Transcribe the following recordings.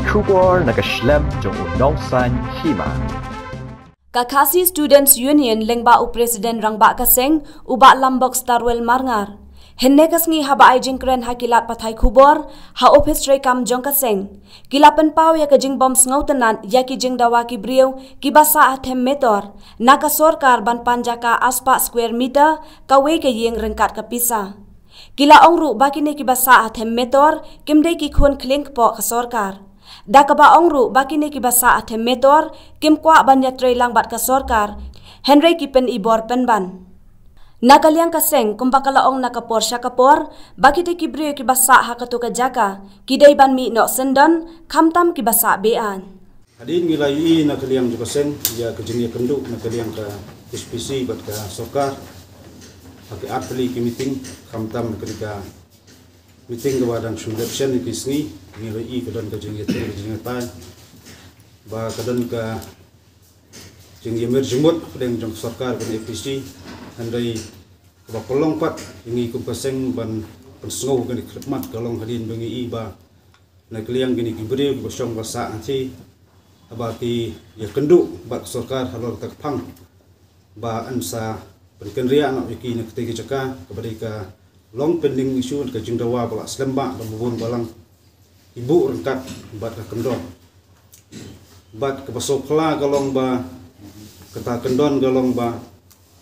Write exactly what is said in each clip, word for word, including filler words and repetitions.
Khubor na ka shlem jong u nongsan hima. Ka Khasi Students Union lyngba u President Rangbah ka seng, u Bah Lambok Starwell Marngar, hynne ka sngi haba ai jingkren ha ki lad pathai khubor ha ophis treikam jong ka seng, ki la pynpaw ïa ka jingbym sngewtynnad ïa ki jingdawa ki briew kiba sah ha them metor na ka sorkar ban pan jaka arspah square meter kawei ka ïing ryngkat ka pisa. Ki la ong ruh ba kine kiba sah ha them metor kim dei ki khun khlieng kpoh ka sorkar. Da kaba ong ruh ba kine kiba sah ha them metor kim kwah ban ïatreilang bad ka sorkar, hynrei ki pyn-i bor pynban. Na ka liang ka seng, kumba ka la ong na ka por sha ka por, ba kito ki briew kiba sah ha kato ka jaka ki dei ban mih noh syndon, khamtam kiba sah be-aiñ. Hadien ngi la ïohi na ka liang jong ka seng ïa ka jingïakynduh na ka liang ka H P C bad ka sorkar ha ki arphew ki meeting, khamtam ka dei ka meeting kaba dang shu dep shen ïa ki sngi. Ngi la ïohi ka don ka jingïatrei, ka jingïatai, ba ka don ka jingïamir jingmut hapdeng jong ka sorkar bad H P C. Hynrei kaba pynlong pat ïa ngi kum ka seng ban pynsngew kane ka khyrmat ka long hadien ba ngi ïohi ba na ka liang kine ki briew kiba shong ba sah hangtei, haba ki ïakynduh bad ka sorkar halor kata ka phang ba yn sa pynkynriah noh ïa ki na katei ka jaka kaba dei ka long pending issue, ka jingdawa ba la slem bha da ba bun balang, ki buh ryngkat bad ka kyndon. Bad kaba sngewphylla ka long ba kata ka kyndon ka long ba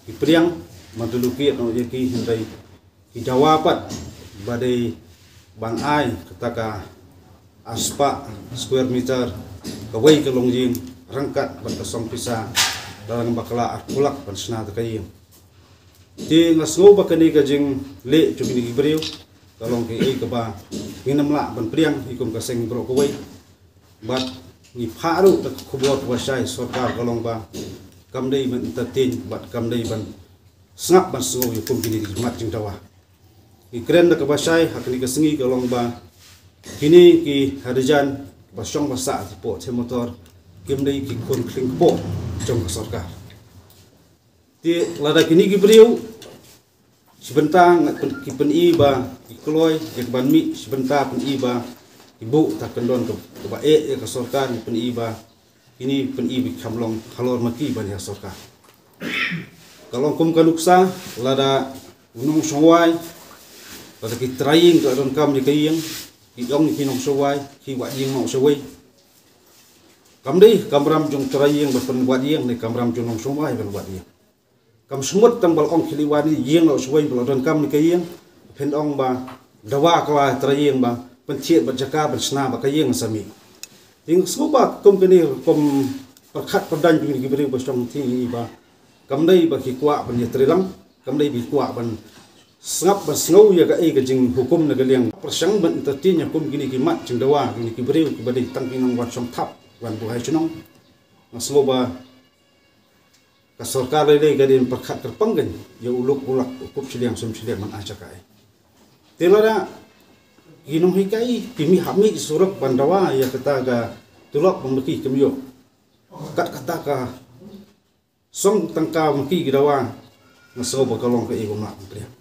ki pdiang ban tylli kiad noh ïa ki, hynrei ki dawa pat ba dei ban ai kata ka arspah square meter kawei ka longïing ryngkat bad ka song pisa da lang bakla arphew lak ban shna kata ka ïing. Te nga sngew ba kane ka jingleh jong kine ki briew ka long kaei kaba ngin ym lah ban pdiang hi kum ka seng baroh kawei. Bad ngi phah ruh da ka khubor kaba shai sorkar ka long ba kam dei ban entertain bad kam dei ban sngap ban sngew ïa kum kine ki mat jingdawa. Ngi kren da kaba shai ha kane ka sngi ka long ba kine ki harijan ba shong ba sah hapoh them metor kim dei ki khun khlieng kpoh jong ka sorkar. Te lada kine ki briew shi bynta nga pyn-, ki pyn-i ba ki kloi ïa ka ban mih, shi bynta pyn-i ba ki buh kata ka kyndon ka, kaba eh ïa ka sorkar, ngi pyn-i ba kine pyn-i ba ki kham long halor ma ki ban ïa sorkar. Ka long kum ka nuksa, lada u nongshong wai, lada ki trai ïing ka donkam ïa ka ïing, ki ong ïa ki nongshong wai, ki wad ïing noh shawei. Kam dei kamram jong trai ïing ban pynwad ïing, ne kamram jong nongshong wai ban wad ïing. Kam sngewthuh tang ba la ong khie leit wad ïing noh shawei ba la donkam ïa ka ïing, phin ong ba dawa ka la trai ïing ba pynthied bad jaka ban shna bad ka ïing sa mih. Te nga sngew ba kum kane kum pyrkhat pyrdaiñ jong kine ki briew ba shong hangtei ba kam dei ba ki kwah ban ïatreilang, kam dei ba ki kwah ban sngap ban sngew ïa kaei ka jinghukum na ka liang. Pyrshang ban entertain ïa kum kine ki mat jingdawa, kine ki briew kiba dei tang ki nongwan shong thap, wan buhai shnong. Nga sngew ba ka sorkar lei lei ka dei ban pyrkhat kyrpang kein ïa u lok u lak, u kup shiliang sum shiliang ban ai jaka ei. Te lada ki nonghikai ki mih hap mih surok ban dawa ïa kata ka tulop ba ma ki kim ïoh, kat kata ka song tangka ba ma ki ki dawa, nga sngew ba ka long kaei ba ym lah ban pdiang.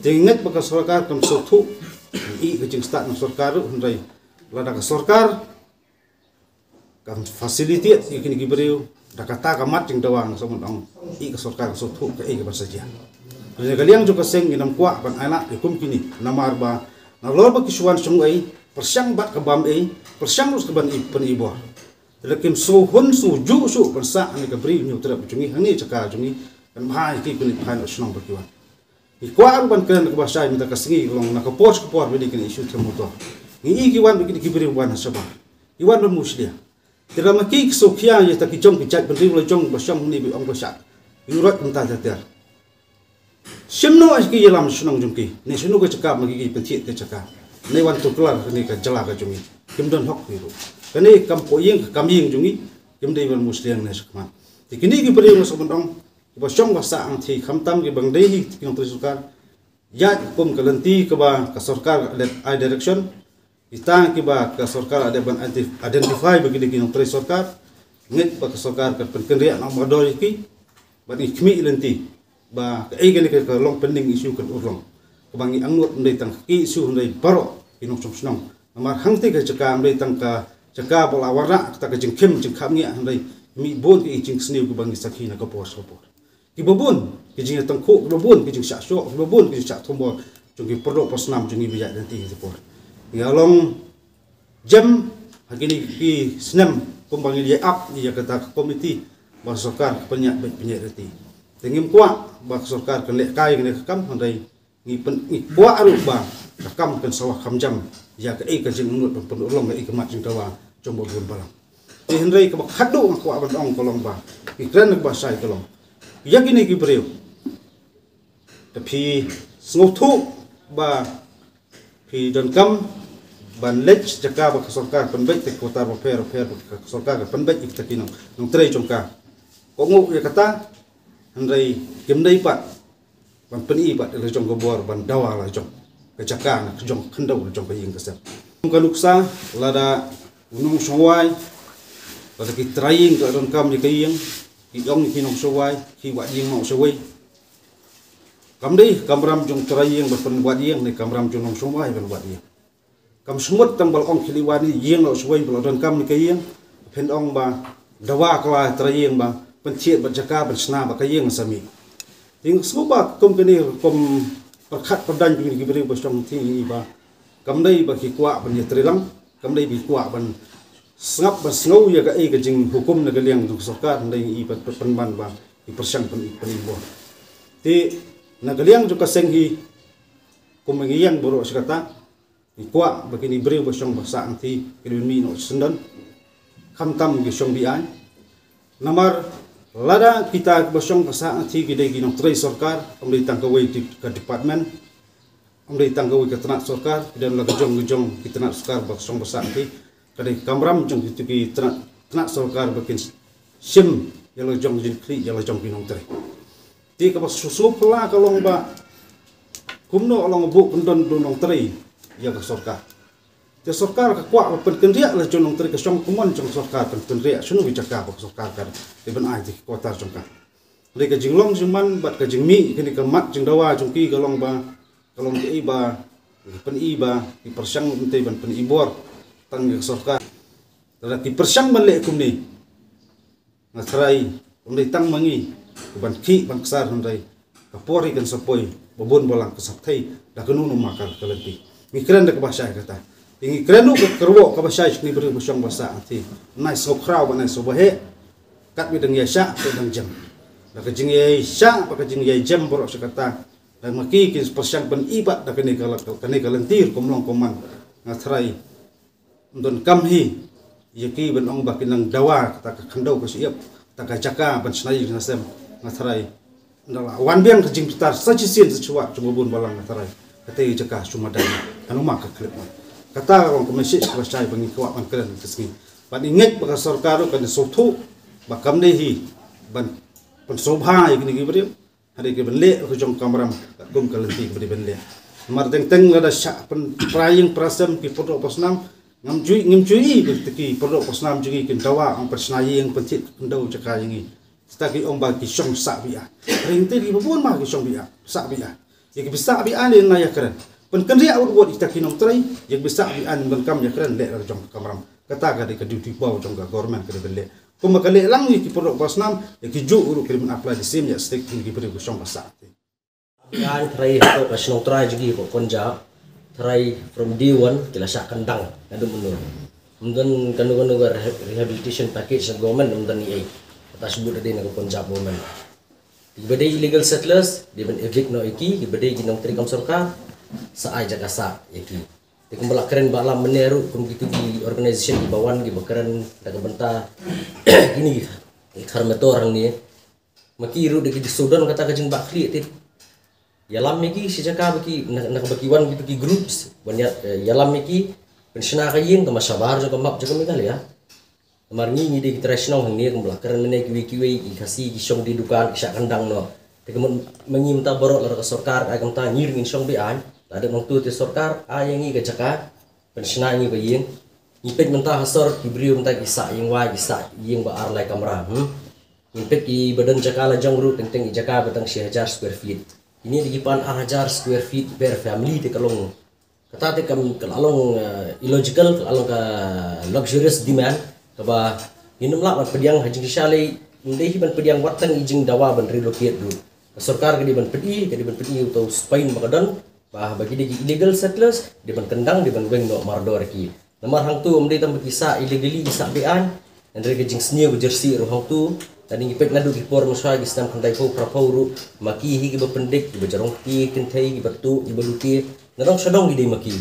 Te ngeit ba ka sorkar kam sngewthuh ïa ka jingstad na sorkar ruh, hynrei lada ka sorkar kam facilitate ïa kine ki briew da kata ka mat jingdawa, nga sngew ban ong ïa ka sorkar ka sngewthuh kaei ka ban sa jia. Hynrei na ka liang jong ka seng ngin ym kwah ban ailad ïa kum kine, namar ba nalor ba ki shu wan shong ei, pyrshang bad ka bam ei, pyrshang ruh ka ban i pyn-i bor. Lada kim sngewhun sngewjuh shuh ban sah ha kane ka Bri u Hynñiewtrep jong ngi, ha kane ka jaka jong ngi, kan bha ïa ki, kin leit phai noh shnong ba ki wan. Ngi kwah ruh ban kren kaba shai mynta ka sngi, ka long na ka por sha ka por ba dei kane issue them motor. Ngi i ki wan ba ki dei ki briew wan ha shabar, ki wan ban mushlia. Te lada ma ki ki sngewkhia ïa kita ki jong ki jaitbynriew la jong ba shong hangne ba ong ba shah, ngi roi mynta ter ter. Shim noh ïa ki ïalam shnong jong ki, ne shano ka jaka ma ki ki pynthied ka jaka, ne wan tuklar kane ka jylla ka jong ngi. Kim don hok ki ruh. Kane kam poh ïing ka kam ïing jong ngi, kim dei ban mushlia ne shakhmat. Te kine ki briew nga sngewbha ban ong, kiba shong ba sah hangthie, khamtam kiba dei hi ki nongtrei sorkar, ïaid kum ka lynti kaba ka sorkar ka dep ai direction. Kita kiba ka sorkar ka dep ban identi-, identify ba ki dei ki nongtrei sorkar, ngeit ba ka sorkar kan pynkynriah noh mardor ïa ki, bad ngi khmih lynti ba kaei kane ka long pending issue kan urlong. Kaba ngi angnud ym dei tang ka issue, hynrei baroh ki nongshong shnong. Namar hangtei ka jaka ym dei tang ka jaka ba la wanrah kata ka jingkhim jingkhapngiah, hynrei mih bun ki jingsniew kiba ngi sakhi na ka por sha ka por. Kiba bun ki jingïatangkhuh, kiba bun ki jingshah shoh, kiba bun ki jingshah thombor jong ki pyrthei parsnam jong ngi ba ïaid lynti ha ka por. Ïa long jem ha kine ki snem kumba ngi ïa ap ïa kata ka komiti ba sorkar ka pynïaid beit pynïaid lynti. Te ngim kwah ba ka sorkar ka leh kai kane ka kam, hynrei ngi pyn ngi kwah ruh ba ka kam kan sa kham jam ïa kaei ka jingmut ban pynurlong kaei ka mat jingdawa jong ba bun balang. Te hynrei kaba khadduh nga kwah ban ong ka long ba ngi kren kaba shai ka long ïa kine ki briew. Te phi sngewthuh ba phi donkam ban leit jaka ba ka sorkar pynbeit te ka kwata ba pher pher ba ka sorkar ka pynbeit ïa kita ki nong nongtrei jong ka. Ko nguh ïa kata, hynrei kim dei pat ban pyni pat la jong ka bor ban dawa la jong ka jaka na ka jong khyndew la jong ka ïing ka sem. Ka nuksa lada u nongshong wai, lada ki trai ïing ka donkam ïa ka ïing, ki ong ki nongshong wai ki wad ïing ma u shong wai. Kam dei kamram jong trai ïing ban pynwad ïing ne kamram jong nongshong wai ban wad ïing. Kam shmut tang ba la ong khlieh wani ïing la u shong wai ba la donkam ïa ka ïing. Phin ong ba dawa ka la trai ïing ba pynthied bad jaka ban shna ba ka ïing sa mih. Te nga sngew ba kum kane kum pyrkhat pyrdaiñ jong ki briew ba shong te ba kam dei ba ki kwah ban ïatreilang, kam dei ba ki kwah ban sngap ban sngew ïa kaei ka jinghukum na ka liang jong ka sorkar, hynrei ngi i ba pynban ba ki pyrshang pyn pynibor. Te na ka liang jong ka seng hi kum ngi ïeng baroh shi katta, ngi kwah ba kine briew ba shong ba sah ngi ki dei ban mih noh syndon, khamtam ki shong biang. Namar lada kita ba shong ba sah ngi ki dei ki nongtrei sorkar, kam dei tang kawei ka department, kam dei tang kawei ka tnat sorkar, ki dei la ka jong ka jong ki tnat sorkar ba shong ba sah ngi, ka dei kamram jong ki tnat, tnat sorkar ba kin shim ïa la jong jingkhlieh ïa la jong ki nongtrei. Te kaba shu shu pla ka long ba kumno long ba kyndon don nongtrei ïa ka sorkar. Te sorkar ka kwah ba pynkynriah la jong nongtrei, ka shong kumon jong sorkar pynkynriah shano ki jaka ba ka sorkar ka dei ban ai te ki quarter jong ka. Dei ka jinglong jingman bad ka jingmih kane ka mat jingdawa jong ki ka long ba ka long kaei ba pyni ba ki pyrshang ban pyni bor tang ka sorkar. Lada ki pyrshang ban leh kumne, nga tharai ym dei tang ma ngi ban khih ban ksar, hynrei ka por hi kan sa poi ba bun balang ka sa thei da kano kano ma ka lynti. Ngi kren da kaba shai kata. Ngi kren ruh ka kyrwoh kaba shai sha ki briew ba shong ba sah ngi. Nai sngewkhraw ba nai sngewbha heh. Katba dang ïaishah ka dang jem. Da ka jingïaishah ba ka jingïaijem baroh shi katta, da ma ki ki pyrshang ban ibad da kane ka la-, kane ka lynti ruh kum long kum man. Nga tharai ym donkam hi ïa ki ban ong ba ki nang dawa kata ka khyndew ka shyiap, kata ka jaka ban shna ïing shna sem. Nga tharai ynda la wan biang ka jingbitar sa shisien sa shuwa jong ba bun balang, nga tharai kata ka jaka shu madan. Kano ma ka khlem ma kata ka long ka message kaba shai ba ngi kwah ban kren ka sngi. Bad ngi ngeit ba ka sorkar ruh kan sngewthuh ba kam dei hi ban pynsngewbha ïa kine ki briew. Hynrei ki ban leh ka jong kamram kum ka lynti kaba dei ban leh. Namar teng teng lada shah pynpra ïing pra sem ki pyrthei parsnam, ngam ju i, ngim ju i ba ki pyrthei parsnam jong ngi kin dawa ong pynshna ïing, pynthied khyndew jaka ïa ngi. Shisha ki ong ba ki shong sah biang. Hynrei ngi tip ki ba bun ma ki shong biang, sah biang. Ïa ki ba sah biang lei na ïakren. Pynkynriah wut wut ïa kita ki nongtrei, ïa ki ba sah biang ban kam ïakren leh la jong kamram. Kata ka dei ka duty ba jong ka government ka dei ban leh. Kumba ka leh lang ïa ki pyrthei parsnam, ïa ki juh ruh ki dei ban apply the same ïa stick ïa ki briew ba shong ba sah. Biang trai ha ka shnong trai jong ki ko Punjab, trai from day one ki la shah kyndang naduh mynno. Ym don kano kano ka reha-, rehabilitation package na government, ym don ei ei. Kata shu bud da dei na ka Punjab government. Ki ba dei illegal settlers dei ban evict noh ïa ki, ki ba dei ki nongtrei kam sorkar sa ai jaka sah ïa ki. Te kumba la kren ba la mynne ruh kum kito ki organisation ki ba wan ki ba kren da ka bynta kine ki Kharmetor hangne. Ma ki ruh da ki shu don kata ka jingbakla te ïalam ïa ki shi jaka ba ki na, na ba ki wan kito ki groups ban ïa, eh, ïalam ïa ki pynshna ka ïing kaba shabar jong ka map jong ka Meghalaya. Namar ngi, ngi dei ki trai shnong hangne kumba la kren mynne kiwei kiwei ki Khasi ki shong die dukan ki shah kyndang noh. Te ka mut ma ngi mynta baroh lada ka sorkar ka ai kumta ngi ruh ngin shong biang, lada nangta te sorkar ai ïa ngi ka jaka pynshna ïa ngi ka ïing. Ngi peit mynta ha sor ki briew mynta ki sah ïing wai, ki sah ïing ba ar lai kamra, hmm. Ngi peit ki ba don jaka la jong ruh teng teng i jaka ba tang shi hajar square feet. Ine dei ki pan ar hajar square feet per family te ka long Kata te kam ka la long uh, illogical, ka la long ka luxurious demand, kaba ngim lah ban pdiang ha jingshisha lei, ym dei hi ban pdiang wat tang i jingdawa ban relocate ruh. Ka sorkar ka dei ban pdi, ka dei ban pdi uto u spine ba ka don, ba ba ki dei ki illegal settlers, dei ban kyndang, dei ban weng noh mardor ki. Namar hangto ym dei tang ba ki sah illegally, ki sah beaiñ, hynrei ka jingsniew ka jyrsieh ruh hangto. Lada ngi peit naduh ki por mynshuwa, ki snem khyndaiphew phraphew ruh, ma ki hi kiba pyndik, kiba jrong kti kynthei, kiba tuh, kiba lute, nadong shadong ki dei ma ki.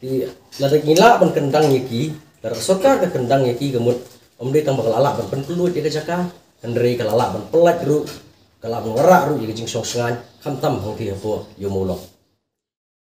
Te lada ngi lah ban kyndang ïa ki, lada ka sorkar ka kyndang ïa ki, ka mut ym dei tang ba ka la lah ban pynkhlaiñ ïa ka jaka, hynrei ka la lah ban pyllait ruh, ka la lah ban wanrah ruh ïa ka jingshong shngaiñ, khamtam hangtei hapoh ïa u Mawlong.